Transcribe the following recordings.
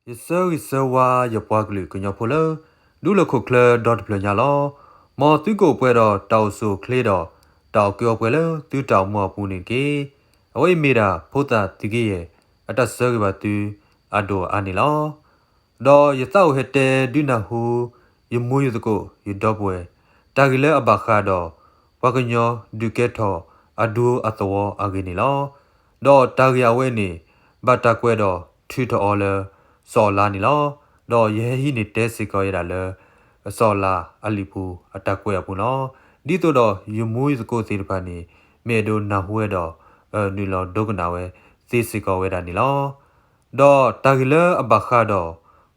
ယဆၢဂ့ၤဆၢဝါယပှၤကလုာ်ကညီဖိလၢ ဒူလီၢ်ခိၣ်ချၢဒီတဖျၢၣ်ညါလီၤ. မ်သုကအိၣ်ပှဲၤဒီးတၢ်အိၣ်ဆူၣ်အိၣ်ချ့ဒီး တၢ်အိၣ်ကူအိၣ်ပှဲၤလၢသုတၢ်အိၣ်မူအပူၤန့ၣ်တက့ၢ်. အဝဲအံၤမ့ၢ်ဒၣ်ဖိသၣ်သုးက့ယဲၢ် အတၢ်ဆၢဂ့ၤဘၣ်သု အဒိၣ်အါန့ၣ်လီၤ. ဒီးယသးအိၣ်ဟဲတဲဒုးနၢ်ဟူ ယမူယသကိး ယဒီပုၢ်ဝဲၢ် တၢ်ဂ့ၢ်လၢအဘၣ်ဃးဒီး ပှၤကညီဒုးကဲထီၣ်အဒူအသဝီအဂ့ၢ်န့ၣ်လီၤ. ဒီးတၢ်ဂ့ၢ်အဝဲန့ၣ် ဘၣ်တၢ်ကွဲးဒီးထုးထီၣ်အီၤလၢ စီၤအၤလါန့ၣ်လီၤ. ဒီးယဟဲဟံးန့ၢ်တဲစ့ၢ်ကီးဝဲဒၣ်လၢ စီၤအၤလါအလံာ်ပူၤအတၢ်ကွဲးအပူၤလီၤ. ဒ်သိးဒီးယမူယသကိးသ့ၣ်တဖၣ်န့ၣ် မ့ၢ်အဲၣ်ဒိးနၢ်ဟူဝဲဒီး နုာ်လီၤဒိကနၣ်ဝဲသ့စ့ၢ်ကီးဝဲဒၣ်န့ၣ်လီၤ. ဒီးတၢ်ဂ့ၢ်လၢအဘၣ်ဃးဒီး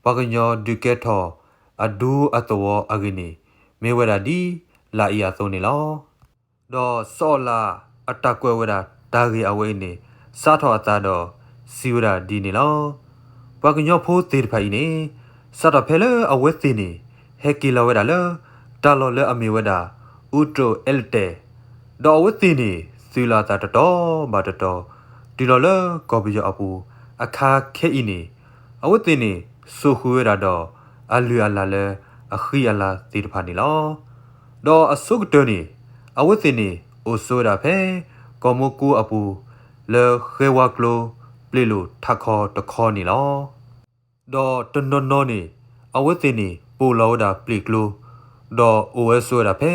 ပှၤကညီဒုးကဲထီၣ်အဒူအသဝီအဂ့ၢ်န့ၣ် မ့ၢ်ဝဲဒၣ်ဒ်လာ်အံၤအသိးန့ၣ်လီၤ. ဒီးစီၤအၤလါအတၢ်ကွဲးဝဲဒၣ်တၢ်ဂ့ၢ်အဝဲအံၤန့ၣ် စးထီၣ်အသးဒီးစံးဝဲဒၣ်ဒ်န့ၣ်လီၤ. ပှၤကညီဖိသ့ၣ်တဖၣ်အံၤန့ၣ် စးထီၣ်ဖဲလၢအဝဲသ့ၣ်န့ၣ် ဟဲက့ၤလီၤဝဲဒၣ်လၢ တၢ်လီၢ်လၢအမ့ၢ်ဝဲဒၣ် အူတြိၤအဲလတဲာ် ဒီးအဝဲသ့ၣ်န့ၣ် သုးလီၤအသးတတီၤဘၣ်တတီၤ တုၤလီၤလၢကီၢ်ပယီၤအပူၤ အခါခဲအံၤန့ၣ် အဝဲသ့ၣ်န့ၣ် စိာ်ဃုာ်ဝဲဒၣ်ဒီး အလုၢ်အလၢ်လၢအဃံအလၤသ့ၣ်တဖၣ်န့ၣ်လီၤ. ဒီးအဆိကတၢၢ်န့ၣ် အဝဲသ့ၣ်န့ၣ် အိၣ်ဆိးဝဲဒၣ်ဖဲ ကီၢ်မူကိအပူၤ လၢဃဲဝါကျိ ပျ့ၤလိာ်ထးခီတခီန့ၣ်လီၤ. ဒီးတနီၤနီၤန့ၣ် အဝဲသ့ၣ်န့ၣ် ပိာ်လီၤဝဲဒၣ်ပျ့ၤကျိ ဒီးအိၣ်ဝဲဆိးဝဲဒၣ်ဖဲ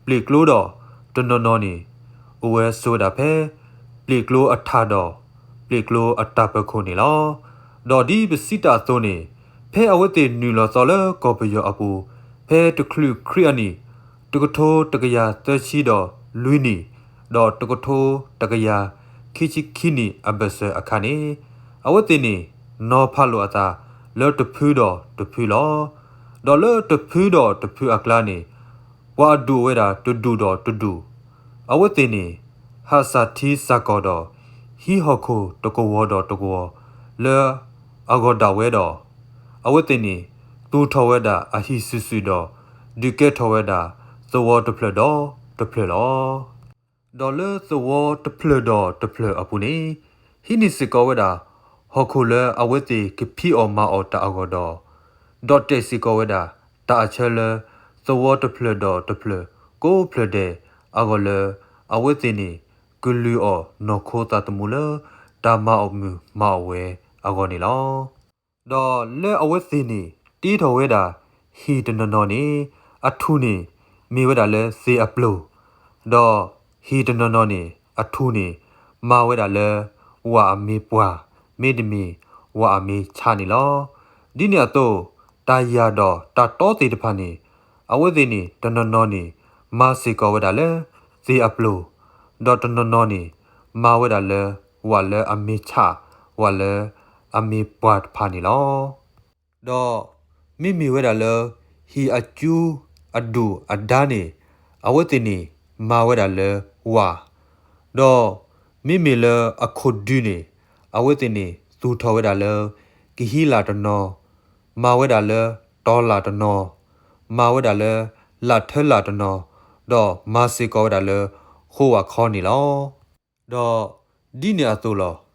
ပျ့ၤကျိဒီး တနီၤနီၤန့ၣ် အိၣ်ဝဲဆိးဝဲဒၣ်ဖဲ ပျ့ၤကျိအထးဒီး ပျ့ၤကျိအတၢ်ပၢၤခိၣ်န့ၣ်လီၤ. ဒီးဒ်ပစံးတၢ်အသိးန့ၣ် ဖဲအဝဲသ့ၣ်နုာ်လီၤသီလၢကီၢ်ပယီၤအပူၤ ဖဲတချုးခရံာ်အနံၣ် တကထိတကယၤသၢဆံဒီးလွံၢ်နံၣ် ဒီးတကထိတကယၤခံဆံခံနံၣ်အဘၢၣ်စၢၤအခါန့ၣ် အဝဲသ့ၣ်န့ၣ် နီၤဖးလိာ်အသးလၢတဖုဒီးတဖုလီၤ. ဒီးလၢတဖုဒီးတဖုအကျါန့ၣ် ပှၤအဒူၣ်ဝဲဒၣ်တဒူၣ်ဒီးတဒူၣ် အဝဲသ့ၣ်န့ၣ် ဟးစၢ်ထံစၢ်ကီၢ်ဒီး ဟံးဟီၣ်ခိၣ်တကဝီၤဒီးတကဝီၤ လၢအဂီၢ်ဒၣ်ဝဲဒီး အဝဲသ့ၣ်န့ၣ် သူၣ်ထီၣ်ဝဲဒၣ်အဟံၣ်စုာ်စုာ်ဒီး ဒုးကဲထီၣ်ဝဲဒၣ် သဝီတဖျၢၣ်ဒီးတဖျၢၣ်လီၤ. ဒီးလၢသဝီတဖျၢၣ်ဒီးတဖျၢၣ်အပူၤန့ၣ် ဟံးန့ၢ်စ့ၢ်ကီးဝဲဒၣ် ဟီၣ်ခိၣ်လၢအဝဲသ့ၣ်ကဖံးအီၣ်မၤအီၣ်တၢ်အဂီၢ်ဒီး ဒီးတဲာ်စ့ၢ်ကီးဝဲဒၣ် တၢ်အဆၢလၢ သဝီတဖျၢၣ်ဒီးတဖျၢၣ် ကိးဖျၢၣ်ဒဲးအဂီၢ်လၢ အဝဲသ့ၣ်န့ၣ် ကလုၢ်အီၣ်နီၢ်ခိသးသမူလၢ တၢ်မၤအီၣ်မုၢ်မၤအီၣ်ဝဲအဂီၢ်န့ၣ်လီၤ. ဒီးလၢအဝဲသ့ၣ်န့ၣ် တ့ထီၣ်ဝဲဒၣ် ဟံၣ်တနီၤနီၤန့ၣ် အထူၣ်န့ၣ် မ့ၢ်ဝဲဒၣ်လၢသ့ၣ်အပျိၢ်, ဒီးဟံၣ်တနီၤနီၤန့ၣ် အထူၣ်န့ၣ် မၤဝဲဒၣ်လၢ ဝၣ်အမ့ၢ်ပှၢ် မ့တမ့ၢ် ဝၣ်အမ့ၢ်ဆးန့ၣ်လီၤ. ဒ်န့ၣ်အသိး တၢ်ယၢ်ဒီးတၢ်တီသ့ၣ်တဖၣ်န့ၣ် အဝဲသ့ၣ်န့ၣ် တနီၤနီၤန့ၣ် မၤစ့ၢ်ကီးဝဲဒၣ်လၢ သ့ၣ်အပျိၢ်, ဒီးတနီၤနီၤန့ၣ် မၤဝဲဒၣ်လၢ ဝၣ်လၢအမ့ၢ်ဆး ဝၣ်လၢအမ့ၢ်ပှၢ်တဖၣ်န့ၣ်လီၤ. ဒီးမ့မ့ၢ်ဝဲဒၣ်လၢ ဟံၣ်အကူအဒူၣ်အဒါန့ၣ် အဝဲသ့ၣ်န့ၣ် မၤဝဲဒၣ်လၢဝၣ်, ဒီးမ့မ့ၢ်လၢအခိၣ်ဒုန့ၣ် အဝဲသ့ၣ်န့ၣ် သူၣ်ထီၣ်ဝဲဒၣ်လၢ ကဟံးလၢ်တနီၤ, မၤဝဲဒၣ်လၢတီလၢ်တနီၤ, မၤဝဲဒၣ်လၢ လၢ်ထၢလၢ်တနီၤ, ဒီးမၤစ့ၢ်ကီးဝဲဒၣ်လၢ ဃိဝၣ်ခီန့ၣ်လီၤ. ဒီးဒ်န့ၣ်အသိးလီၤ.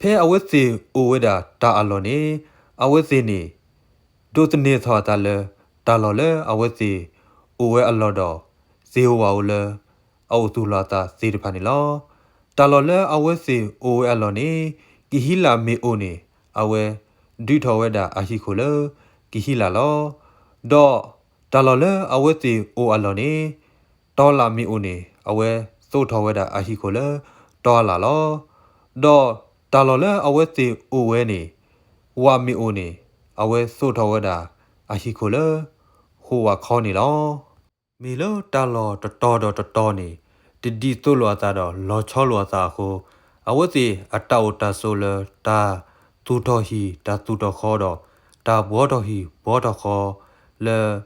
ဖဲအဝဲသ့ၣ်အိၣ်ဝဲဒၣ်တၢ်အလီၢ်န့ၣ် အဝဲသ့ၣ်န့ၣ် ဒိးသန့ၤထီၣ်အသးလၢ တၢ်လီၢ်လၢအဝဲသ့ၣ်အိၣ်ဝဲအလီၢ်ဒီး သ့ၣ်ဧိၤဝၣ်ဧိၤလၢ အအိၣ်သူၣ်လီၤအသးသ့ၣ်တဖၣ်န့ၣ်လီၤ. တၢ်လီၢ်လၢအဝဲသ့ၣ်အိၣ်ဝဲအလီၢ်န့ၣ် ကဟံးလၢ်မ့ၢ်အိၣ်န့ၣ် အဝဲဒုးထီၣ်ဝဲဒၣ်အဟံၣ်ခိၣ်လၢ ကဟံးလၢ်လီၤ. ဒီးတၢ်လီၢ်လၢအဝဲသ့ၣ်အိၣ်အလီၢ်န့ၣ် တီလၢ်မ့ၢ်အိၣ်န့ၣ် အဝဲသိးထီၣ်ဝဲဒၣ်အဟံၣ်ခိၣ်လၢ တီလၢ်လီၤ. ဒီးတၢ်လီၢ်လၢအဝဲသ့ၣ်အိၣ်ဝဲန့ၣ် ဝၣ်မ့ၢ်အိၣ်န့ၣ် အဝဲသိးထီၣ်ဝဲဒၣ်အဟံၣ်ခိၣ်လၢ ဃိဝၣ်ခီန့ၣ်လီၤ. မ့ၢ်လၢတၢ်လီၢ်တတီၤဒီးတတီၤန့ၣ် တဒ်သိးလိာ်အသးဒီးလီၤဆီလိာ်အသးအဃိ အဝဲသ့ၣ်အတၢ်အိၣ်တၢ်ဆိးလၢတၢ်သူၣ်ထီၣ်ဟံၣ် တၢ်သူၣ်ထီၣ်ဃီဒီး တၢ်ဘှီထီၣ်ဟံၣ်ဘှီထီၣ်ဃီ လၢ သ့ၣ်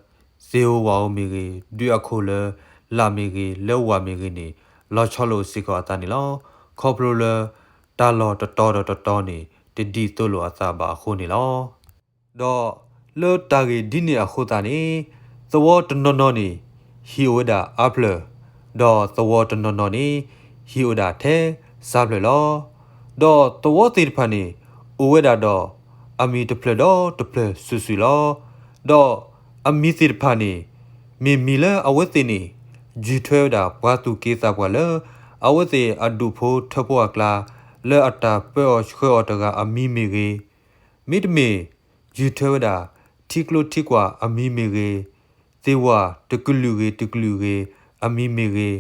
ဧိၤဝၣ်ဧိၤမ့ၢ်ဂ့ၤ, ဒုးအခိၣ်လၢလၢ်မ့ၢ်ဂ့ၤ, လၢဝၣ်မ့ၢ်ဂ့ၤန့ၣ် လီၤဆီလိာ်စ့ၢ်ကီးအသးန့ၣ်လီၤ. ခီဖျိလၢ တၢ်လီၢ်တတီၤဒီးတတီၤန့ၣ် တဒ်သိးလိာ်အသးဘၣ်အဃိန့ၣ်လီၤ. ဒီးလၢတၢ်ဂ့ၢ်ဒ်န့ၣ်အဃိသတးန့ၣ် သဝီတနီၤနီၤန့ၣ် ဟံၣ်အိၣ်ဝဲဒၣ်အါဖျၢၣ်, ဒီးသဝီတနီၤနီၤန့ၣ် ဟံၣ်အိၣ်ဝဲဒၣ်ထဲစးဖျၢၣ်လီၤ. ဒီးသဝီသ့ၣ်တဖၣ်န့ၣ် အိၣ်ဝဲဒၣ်ဒီး အမံၤတဖျၢၣ်ဒီးတဖျၢၣ်စုာ်စုာ်လီၤ. ဒီးအမံၤသ့ၣ်တဖၣ်န့ၣ် မ့ၢ်မံၤလၢအဝဲသ့ၣ်န့ၣ် ယုၢ်ထွဲဝဲဒၣ်ပှၤသူၣ်က့သးပှၢ်လၢ အဝဲသ့ၣ်အဒူၣ်ဖိထၢဖိအကျါ လၢအတၢ်ပၢအီၤဆှၢအီၤတဂၤအမံၤမ့ၢ်ဂ့ၤ, မ့တမ့ၢ် ယုၢ်ထွဲဝဲဒၣ် ထံကျိထံကွၢ်အမံၤမ့ၢ်ဂ့ၤ, သ့ၣ်ဝၣ်တကလုာ်ဂ့ၤတကလုာ်ဂ့ၤ အမံၤမ့ၢ်ဂ့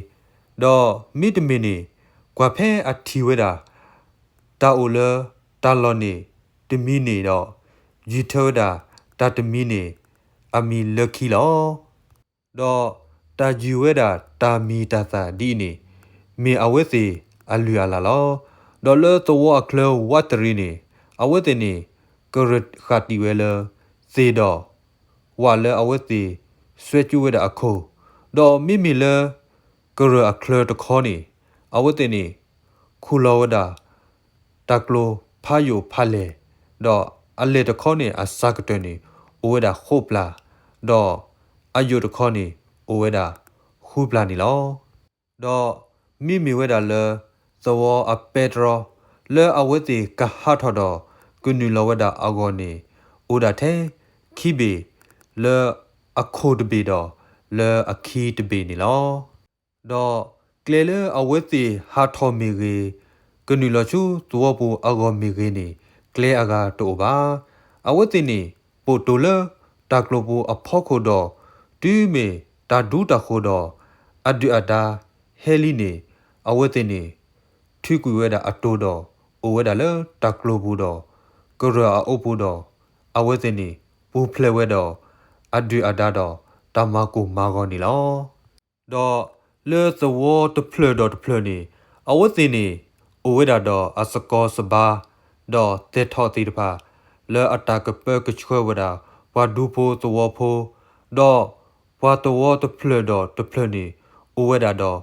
ၤ, ဒီးမ့တမ့ၢ်န့ၣ် ကွၢ်ဖဲအထံၣ်ဝဲဒၣ် တၢ်အိၣ်လၢတၢ်လီၢ်န့ၣ်တမံၤန့ၣ်ဒီး ယုၢ်ထွဲဝဲဒၣ်တၢ်တမံၤန့ၣ် အမံၤလၢခံလီၤ. ဒီးတၢ်ယုၢ်ဝဲဒၣ်တၢ်မံၤတၢ်သၣ်ဒ်အံၤန့ၣ် မ့ၢ်အဝဲသ့ၣ်အလုၢ်အလၢ်လီၤ. ဒီးလၢသဝီအချၢဝးတရံးန့ၣ် အဝဲသ့ၣ်န့ၣ် ကရၢၢ်ဃာ်တံၢ်ဝဲလၢ သ့ၣ်ဒီး ဝၣ်လၢအဝဲသ့ၣ် စွဲကၠူဝဲဒၣ်အခိၣ်, ဒီးမ့မ့ၢ်လၢ ကရၢၢ်အချၢတခီန့ၣ် အဝဲသ့ၣ်န့ၣ် ခူၣ်လီၤဝဲဒၣ် တၢ်ကျိၤဖးယိာ်ဖးလဲၢ်, ဒီးအလဲၢ်တခီန့ၣ် အစှၤကတၢၢ်န့ၣ် အိၣ်ဝဲဒၣ်ဃိးပျၢ်, ဒီးအယိာ်တခီန့ၣ် အိၣ်ဝဲဒၣ်ဃုပျၢ်န့ၣ်လီၤ. ဒီးမ့မ့ၢ်ဝဲဒၣ်လၢ သဝီအပဲတြီ လၢအဝဲသ့ၣ်ကဟးထီၣ်ဒီး ကနုာ်လီၤဝဲဒၣ်အဂီၢ်န့ၣ် အိၣ်ဒၣ်ထဲခံဘ့ၣ်, လၢအခိၣ်တဘ့ၣ်ဒီး လၢအခံတဘ့ၣ်န့ၣ်လီၤ. ဒီးကျဲလၢအဝဲသ့ၣ်ဟးထီၣ်မ့ၢ်ဂ့ၤ, ကနုာ်လီၤဆူသဝီပူၤအဂီၢ်မ့ၢ်ဂ့ၤန့ၣ် ကျဲအဂၤတအိၣ်ဘၣ်. အဝဲသ့ၣ်န့ၣ် ပိာ်တိၤလၢတၢ်ကျိၤပူၤအဖီခိၣ်ဒီး တုၤမ့ၢ်တၢ်ဒူတၢ်ဃိၤဒီး အဒုၣ်အဒါဟဲလံန့ၣ် အဝဲသ့ၣ်န့ၣ် ထုးကွံာ်ဝဲဒၣ်အတိၤဒီး အိၣ်ဝဲဒၣ်လၢတၢ်ကျိၤပူၤဒီး ကရၢၢ်အအိၣ်ပူၤဒီး အဝဲသ့ၣ်န့ၣ် ပူၤဖျဲးဝဲဒီး အဒုၣ်အဒါဒီး တၢ်မၤကိၢ်မၤဂီၤန့ၣ်လီၤ. ဒီးလၢသဝီတဖျၢၣ်ဒီးတဖျၢၣ်န့ၣ် အဝဲသ့ၣ်န့ၣ် အိၣ်ဝဲဒၣ်ဒီးအစကီၤစဘါ ဒီးသဲးထီၣ်သ့ၣ်တဖၣ် လၢအတၢ်ကပၢကဆှၢဝဲဒၣ် ပှၤဒူဖိသဝီဖိ, ဒီးပှၤသဝီတဖျၢၣ်ဒီးတဖျၢၣ်န့ၣ် အိၣ်ဝဲဒၣ်ဒီး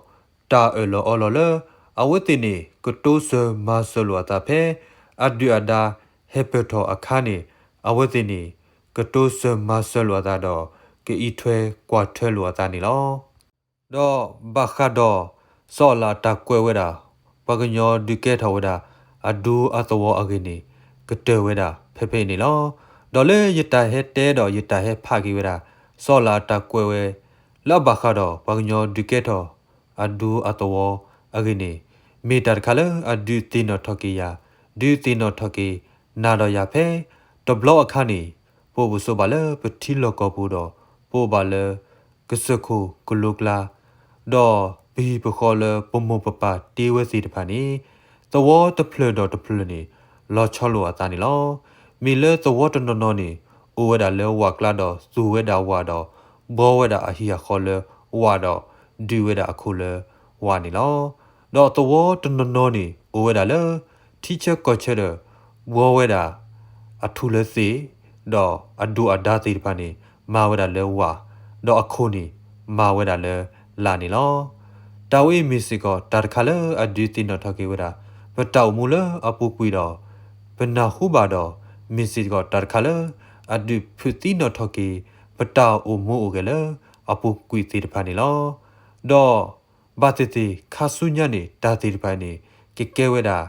တၢ်အၢၣ်လီၤအီလီၤလၢ အဝဲသ့ၣ်န့ၣ် ကတိစၢၤမၤစၢၤလိာ်အသးဖဲ အဒုၣ်အဒါဟဲပၢၢ်ထီၣ်အခါန့ၣ် အဝဲသ့ၣ်န့ၣ် ကတိစၢၤမၤစၢၤလိာ်အသးဒီး ကအံးထွဲကွၢ်ထွဲလိာ်အသးန့ၣ်လီၤ. ဒီးဘၣ်ဃးဒီး စီၤအၤလးအတၢ်ကွဲးဝဲဒၣ် ပှၤကညီဒုးကဲထီၣ်ဝဲဒၣ် အဒူအသဝီအဂ့ၢ်န့ၣ် ကတၢၢ်ဝဲဒၣ်ဖဲဖဲအံၤန့ၣ်လီၤ. ဒီးလၢယတၢ်ဟဲတဲဒီးယတၢ်ဟဲဖးက့ၤဝဲဒၣ် စီၤအၤလးအတၢ်ကွဲးဝဲ လၢအဘၣ်ဃးဒီး ပှၤကညီဒုးကဲထီၣ် အဒူအသဝီအဂ့ၢ်န့ၣ် မ့ၢ်တၢ်တခါလၢအဒုးသ့ၣ်နီၣ်ထီၣ်က့ၤယၤ, ဒုးသ့ၣ်နီၣ်ထီၣ်က့ၤနၤဒီးယၤဖဲ တဘျီအခါန့ၣ် ပအိၣ်ပဆိးဘၣ်လၢပထံလီၢ်ကီၢ်ပူၤဒီး ပအိၣ်ဘၣ်လၢ ကစၢၢ်ခိၣ်ကလိကျါ, ဒီးပဟံၣ်ပဃီလၢပမိၢ်ပပၢ်တ့ဝဲသ့ၣ်တဖၣ်န့ၣ် သဝီတဖျၢၣ်ဒီးတဖျၢၣ်န့ၣ် လီၤဆီလိာ်အသးန့ၣ်လီၤ. မ့ၢ်လၢသဝီတနီၤနီၤန့ၣ် အိၣ်ဝဲဒၣ်လၢဝၣ်ကျါဒီးသူၣ်ဝဲဒၣ်ဝၣ်ဒီး ဘှီဝဲဒၣ်အဟံၣ်အဃီလၢဝၣ်ဒီး ဒုးဝဲဒၣ်အခိၣ်လၢဝၣ်န့ၣ်လီၤ. ဒီးသဝီတနီၤနီၤန့ၣ် အိၣ်ဝဲဒၣ်လၢ ထံဆၢကီၢ်ဆၢဒီး ဘှီဝဲဒၣ် အထူၣ်လၢသ့ၣ်, ဒီးအဒိၣ်အဒါသ့ၣ်တဖၣ်န့ၣ် မၤဝဲဒၣ်လၢဝၣ်, ဒီးအခိၣ်န့ၣ် မၤဝဲဒၣ်လၢလာ်န့ၣ်လီၤ. တၢ်ဝဲအံၤမ့ၢ်စ့ၢ်ကီးတၢ်တခါလၢအဒုးသ့ၣ်နီၣ်ထီၣ်က့ၤဝဲဒၣ် ပတၢ်အိၣ်မူလၢအပူၤကွံာ်ဒီး ပနၢ်ဟူဘၣ်ဒီး မ့ၢ်စ့ၢ်ကီးတၢ်တခါလၢ အဒုးဖုးသ့ၣ်နီၣ်ထီၣ်က့ၤ ပတၢ်အိၣ်မူအိၣ်ဂဲၤလၢအပူၤကွံာ်သ့ၣ်တဖၣ်န့ၣ်လီၤ. ဒီး ဘၣ်သ့ၣ်သ့ၣ်ခါဆူညါန့ၣ် တၢ်သ့ၣ်တဖၣ်န့ၣ် ကကဲဝဲဒၣ်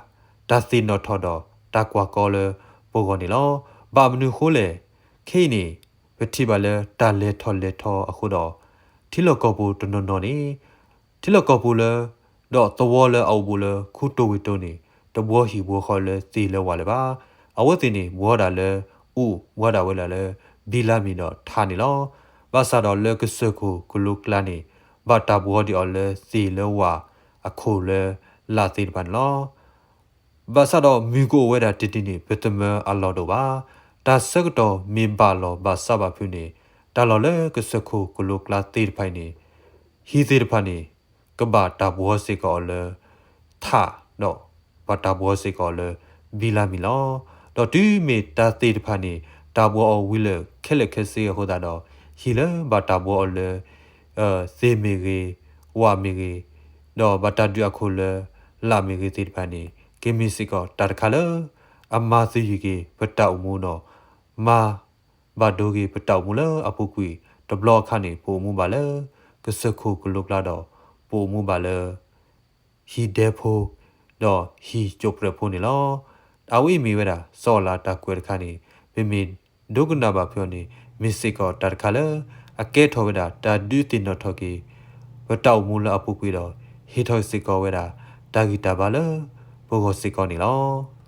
တၢ်သ့ၣ်နီၣ်ထီၣ်ဒီးတၢ်ကွၢ်ကီလၢပဂီၢ်န့ၣ်လီၤ. ဘၣ်မနုၤအဃိလဲၣ်, ခဲအံၤန့ၣ် ပထံၣ်ဘၣ်လၢတၢ်လဲၤထီၣ်လဲၤထီအဃိဒီး ထံလီၢ်ကီၢ်ပူၤတနီၤနီၤန့ၣ် ထံလီၢ်ကီၢ်ပူၤလၢ ဒီးသဝီလၢအအိၣ်ဘူးလၢခူတိၢ်ဝ့ၢ်တိၢ်န့ၣ် တဘှီဟံၣ်ဘှီဃီလၢသ့ၣ်လၢဝၣ်လၢၤဘၣ်. အဝဲသ့ၣ်န့ၣ် ဘှီဒၣ်လၢအူၣ် ဘှီဒၣ်ဝဲဒၣ်လၢ ဘံလါမ့ၤဒီးထါန့ၣ်လီၤ. ဘၣ်ဆၣ်ဒီးလၢကစၢၢ်ခိၣ်ကလိကျါန့ၣ် ဘၣ်တၢ်ဘှီဒံးအီၤလၢသ့ၣ်လၢဝၣ်အခိၣ်လၢလာ်သ့ၣ်တဖၣ်န့ၣ်လီၤ. ဘၣ်ဆၣ်ဒီးမုၢ်ကအိၣ်ဝဲဒၣ်တနံၤန့ၣ် ပတမၢအလီၢ်ဒိၣ်ဘၣ်. တၢ်ဆၢကတီၢ်မ့ၢ်ဘၣ်လီၤဘၣ်စးဘၣ်ဖုးန့ၣ် တၢ်လီၢ်လၢကစၢၢ်ခိၣ်ကလိကျါသ့ၣ်တဖၣ်အံၤန့ၣ် ဟံၣ်သ့ၣ်တဖၣ်န့ၣ် ကဘၣ်တၢ်ဘှီစ့ၢ်ကီးအီၤလၢ ထး ဒီးဘၣ်တၢ်ဘှီစ့ၢ်ကီးအီၤလၢ ဘံလါမ့ၤလီၤ. ဒီးတုၤမ့ၢ်တၢ်သ့ၣ်တဖၣ်န့ၣ် တၢ်ဘှီအီၤဝံၤလၢာ်ခဲလၢာ်ခဲဆ့အဃိသတးဒီး ဟံၣ်လၢဘၣ်တၢ်ဘှီအီၤလၢ သ့ၣ်မ့ၢ်ဂ့ၤ, ဝၣ်မ့ၢ်ဂ့ၤ, ဒီးဘၣ်တၢ်ဒုးအခိၣ်လၢ လာ်မ့ၢ်ဂ့ၤသ့ၣ်တဖၣ်န့ၣ် ကမ့ၢ်စ့ၢ်ကီးတၢ်တခါလၢ အမၤသယုၢ်က့ၤပတၢ်အိၣ်မူဒီး မၤ ဘၣ်ဒိက့ၤပတၢ်အိၣ်မူလၢအပူၤကွံာ် တဘျီအခါန့ၣ် ပအိၣ်မူဘၣ်လၢ ကစၢၢ်ခိၣ်ကလိကျါဒီး ပအိၣ်မူဘၣ်လၢ ဟံၣ်ဒဲဖိ ဒီးဟံၣ်ကၠိးပြဲးဖိန့ၣ်လီၤ. အဝဲအံၤမ့ၢ်ဝဲဒၣ် စီၤအၤလးတၢ်ကွဲးတခါန့ၣ် မ့မ့ၢ်ဒိကနၣ်ဘၣ်ဖုးအီၤန့ၣ် မ့ၢ်စ့ၢ်ကီးတၢ်တခါလၢ အကဲထီၣ်ဝဲဒၣ်တၢ်ဒုးသ့ၣ်နီၣ်ထီၣ်က့ၤ ပတၢ်အိၣ်မူလၢအပူၤကွံာ်ဒီး ဟ့ၣ်ထီၣ်စ့ၢ်ကီးဝဲဒၣ် တၢ်ဂံၢ်တၢ်ဘါလၢ ပဂီၢ်စ့ၢ်ကီးန့ၣ်လီၤ.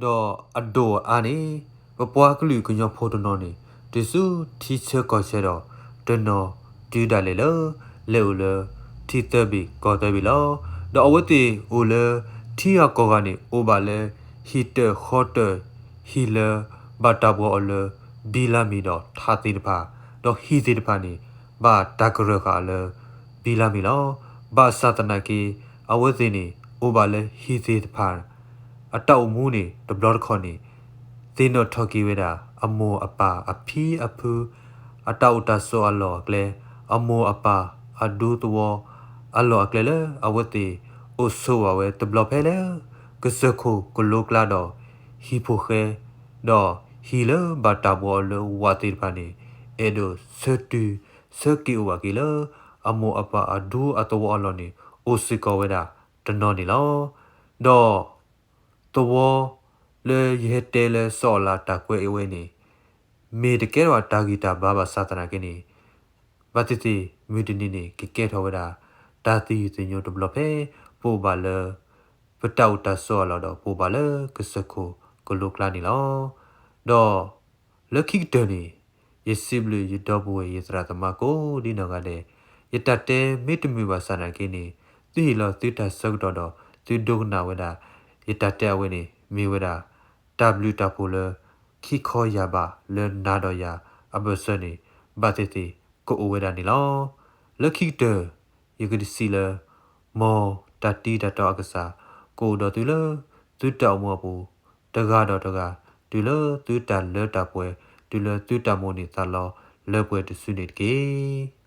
ဒီးအဒိၣ်အအါန့ၣ် ပပှၤကလုာ်ကညီဖိတနီၤန့ၣ် တုၤဆူထံဆၢကီၢ်ဆၢဒီး တနီၤတုၤဒၣ်လဲာ်လၢ လဲၤအိၣ်လၢထံသၢဘ့ၣ်ကီၢ်သၢဘ့ၣ်လီၤ. ဒီးအဝဲသ့ၣ်အိၣ်လၢထံဂၤကီၢ်ဂၤန့ၣ် အိၣ်ဘၣ်လၢဟံၣ်တၢၣ်ဃီတၢၣ် ဟံၣ်လၢဘၣ်တၢ်ဘှီအီၤလၢ ဘံလါမ့ၤဒီးထးသ့ၣ်တဖၣ်, ဒီးဟံၣ်သ့ၣ်တဖၣ်န့ၣ် ဘၣ်တၢ်ကရၢၢ်ဃာ်အီၤလၢ ဘံလါမ့ၤလီၤ. ဘၣ်ဆၣ်သနာ်က့ အဝဲသ့ၣ်န့ၣ် အိၣ်ဘၣ်လၢဟံၣ်သ့ၣ်တဖၣ် အတၢ်အိၣ်မူန့ၣ် တဘျီတခီၣ်န့ၣ် သ့ၣ်နီၣ်ထီၣ်က့ၤဝဲဒၣ် အမိၢ်အပၢ်အဖံအဖု အတၢ်အိၣ်တၢ်ဆိးအလီၢ်အကျဲ, အမိၢ်အပၢ်အဒူသဝီအလီၢ်အကျဲလၢ အဝဲသ့ၣ်အိၣ်ဆိးဝဲတဘျီဖဲလၢ ကစၢၢ်ခိၣ်ကလိကျါဒီး ဟံၣ်ဖိဃဲ ဒီးဟံၣ်လၢဘၣ်တၢ်ဘှီအီၤလၢဝးသ့ၣ်တဖၣ်န့ၣ် အဲၣ်ဒိးဆၢတုၤဆၢက့ၤအိၣ်ဘၣ်က့ၤလၢ အမိၢ်အပၢ်အဒူအသဝီအလီၢ်န့ၣ် အိၣ်စ့ၢ်ကီးဝဲဒၣ်တနီၤန့ၣ်လီၤ. ဒီး သဝီလၢယဟဲတဲလၢစီၤအၤလးတၢ်ကွဲးအဝဲန့ၣ် မ့ၢ်တကဲထီၣ်တၢ်ဂံၢ်တၢ်ဘါဘၣ်ဆၣ်သနာ်က့န့ၣ် ဘၣ်သ့ၣ်သ့ၣ်မုၢ်တနံၤန့ၣ် ကကဲထီၣ်ဝဲဒၣ် တၢ်သယုၢ်သညိတဘျီဖဲ ပအိၣ်ဘၣ်လၢ ပတၢ်အိၣ်တၢ်ဆိးအလီၢ်ဒီး ပအိၣ်ဘၣ်လၢကစၢၢ်ခိၣ်ကလိကျါန့ၣ်လီၤ. ဒီး လၢခံကတၢၢ်န့ၣ် ယစံးဘျုးယဒီပုၢ်ဝဲၢ်ယသရၣ်သမါကိးဒ်နီၢ်ဂၤဒဲး, ယတၢ်တဲမ့ၢ်တမုာ်ဘၣ်ဆၣ်သနာ်က့န့ၣ် သုဟ့ၣ်လီၤသုတၢ်ဆၢကတီၢ်ဒီး သုဒိကနၣ်ဝဲဒၣ် ယတၢ်တဲအဝဲန့ၣ် မ့ၢ်ဝဲဒၣ် တၢ်ဘျုးတၢ်ဖှိၣ်လၢ ခံခီယၢ်ဘးလၢနၤဒီးယၤအဘၢၣ်စၢၤန့ၣ် ဘၣ်သ့ၣ်သ့ၣ်ကအိၣ်ဝဲဒၣ်န့ၣ်လီၤ. လၢခံကတၢၢ် ယကစံးလၢ မ်တၢ်တံၤတၢ်တီအကစၢ် ကအိၣ်ဒီးသုလၢ သုတၢ်အိၣ်မူအပူၤ တဂၤဒီးတဂၤ တုၤလၢသုတၢ်လၢတၢ်ပှဲၤ တုၤလၢသုတၢ်မိၣ်န့ၢ်သးလီ လၢပှဲၤတစုန့ၣ်တက့ၢ်.